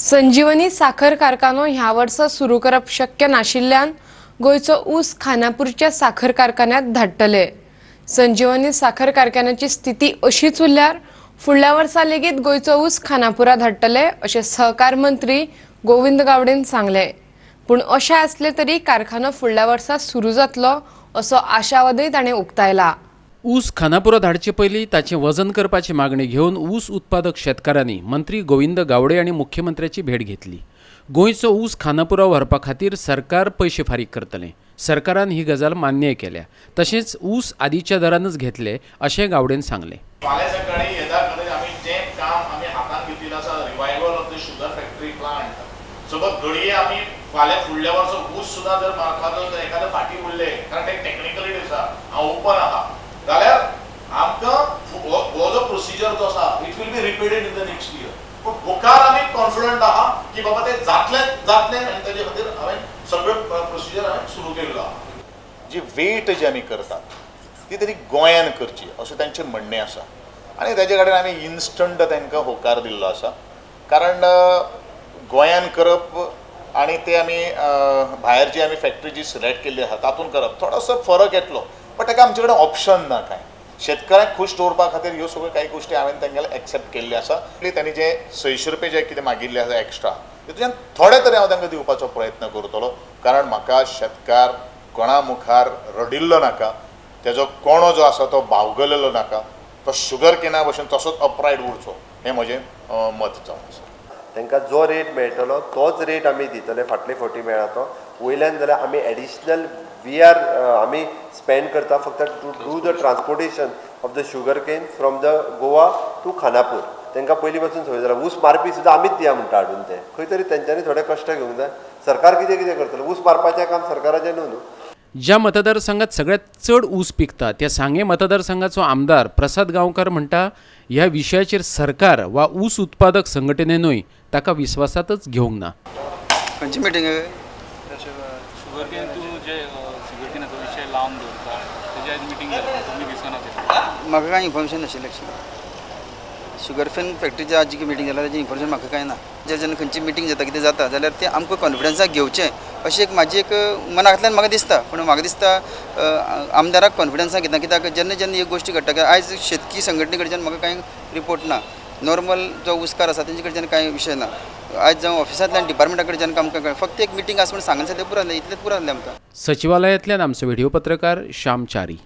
संजीवनी साखर कारखानो ह्या वर्सा सुरू करप शक्य नाशिल्ल्यान गोंयचो ऊस खानापूरच्या साखर कारखान्यात धाडटले. संजीवनी साखर कारखान्याची स्थिती अशीच उरल्यार फुडल्या वर्सा लेगीत गोंयचो ऊस खानापुरा धाडटले, अशें सहकार मंत्री गोविंद गावडेन सांगलें. पूण अशें आसलें तरी कारखानो फुडल्या वर्सा सुरू जातलो असो आशावादय ताणें उक्तायला. ऊस खानापुरा धाडचे पयलीं ताचें वजन करपाची मागणी घेवन ऊस उत्पादक शेतकारांनी मंत्री गोविंद गावडे आनी मुख्यमंत्र्याची भेट घेतली. गोंयचो ऊस खानापुरा व्हरपा खातीर सरकार पयशे फारीक करतलें. सरकारान ही गजाल मान्यय केल्या. तशेंच ऊस आदीच्या दरानच घेतले, अशें गावडेन सांगलें. फाल्यां सकाळी येता खातीर आमी जें काम आमी हातान घेतिल्लें आसा, revival of the sugar factory plant, suppose घडये आमी फाल्यां फुडल्या वर्सा ऊस सुद्दां जर मारपाचो जर एखादो फाटीं उरले, कारण ते टॅक्निकलिटी आसा, हांव ओपन आहा, जाल्यार आमकां हो जो प्रोसिजर जो आसा, it will be repeated in the next year. पूण मुखार आमी कॉन्फिडंट आहा की बाबा ते जातलें जातलें आनी तेजे खातीर हांवें सगळें प्रोसिजर हांवें सुरू केल्लो आहा. जी वेट जी आमी करतात ती तरी गोंयान करची अशें तांचें म्हणणें आसा आनी ताजे कडेन आमी इन्स्टंट तांकां होकार दिल्लो आसा, कारण गोंयान करप आनी ते आमी भायर जी आमी फॅक्टरी जी सिलेक्ट केल्ली आसा तातूंत करप थोडोसो फरक येतलो, बट ताका आमचे कडेन ऑप्शन ना कांय. शेतकऱ्यांक खूश दवरपा खातीर ह्यो सगळ्यो कांय गोश्टी हांवें तांगेले एक्सेप्ट केल्ले आसा. तांणी जे 600 रुपया जे कितें मागिल्ले आसा एक्स्ट्रा, तितूंतल्यान थोडे तरी हांव तांकां दिवपाचो प्रयत्न करतलो, कारण म्हाका शेतकार कोणा मुखार रडिल्लो नाका, तेजो कोणो जो आसा तो बावगलेलो नाका, तो शुगर केना भशेन तसोच अपरायट उरचो हें म्हजें मत जावन आसा. तांकां जो रेट मेळटलो तोच रेट आमी दितले. फाटले फावटी मेळ्ळा तो वयल्यान जाल्यार आमी एडिशनल we are आमी स्पेंड करता फक्त to do the transportation of the sugar cane from the Goa to Khanapur. तांकां पयलीं पासून संवय जाला, ऊस मारपी सुद्दां आमीच दिया म्हणटा हाडून. ते खंय तरी तेंच्यांनी थोडे कश्ट घेवंक जाय. सरकार कितें कितें करतलें? ऊस मारपाचें काम सरकाराचें न्हू न्हू. ज्या मतदारसंघात सगळ्यात चड ऊस पिकता त्या सांगें मतदारसंघाचो आमदार प्रसाद गांवकार म्हणटा, ह्या विशयाचेर सरकार वा ऊस उत्पादक संघटनेनूय ताका विस्वासातच घेवंक ना. खंयची मिटींग? शुगर केन तूं जे शुगर केनाचो विशय लावन दवरता, तेजी आयज मिटींग जाली, तुमी दिसना ते. म्हाका कांय इन्फॉर्मेशन नाशिल्लें एक्चुअली. शुगर केन फॅक्टरीची आज जी मिटींग जाल्या ताजी इन्फॉर्मेशन म्हाका कांय ना. जे जेन्ना खंयची मिटींग जाता, कितें जाता जाल्यार तें आमकां कॉन्फिडन्साक घेवचें अशी एक म्हाजी एक मनांतल्यान म्हाका दिसता. पूण म्हाका दिसता आमदाराक कॉन्फिडन्साक घेतना, कित्याक जेन्ना जेन्ना ह्यो गोश्टी घडटा, कित्याक आयज शेतकी संघटने कडच्यान म्हाका कांय रिपोर्ट ना. नॉर्मल जो ऊसकार आसा तेंचे कडच्यान कांय विशय ना. आयज जावं ऑफिसांतल्यान डिपार्टमेंटा कडच्यान आमकां फक्त एक मिटींग आसा म्हूण सांगून जाल्यार पुरो जालें, इतलेंच पुरो जालें आमकां. सचिवालयांतल्यान आमचो व्हिडिओ पत्रकार श्याम च्यारी.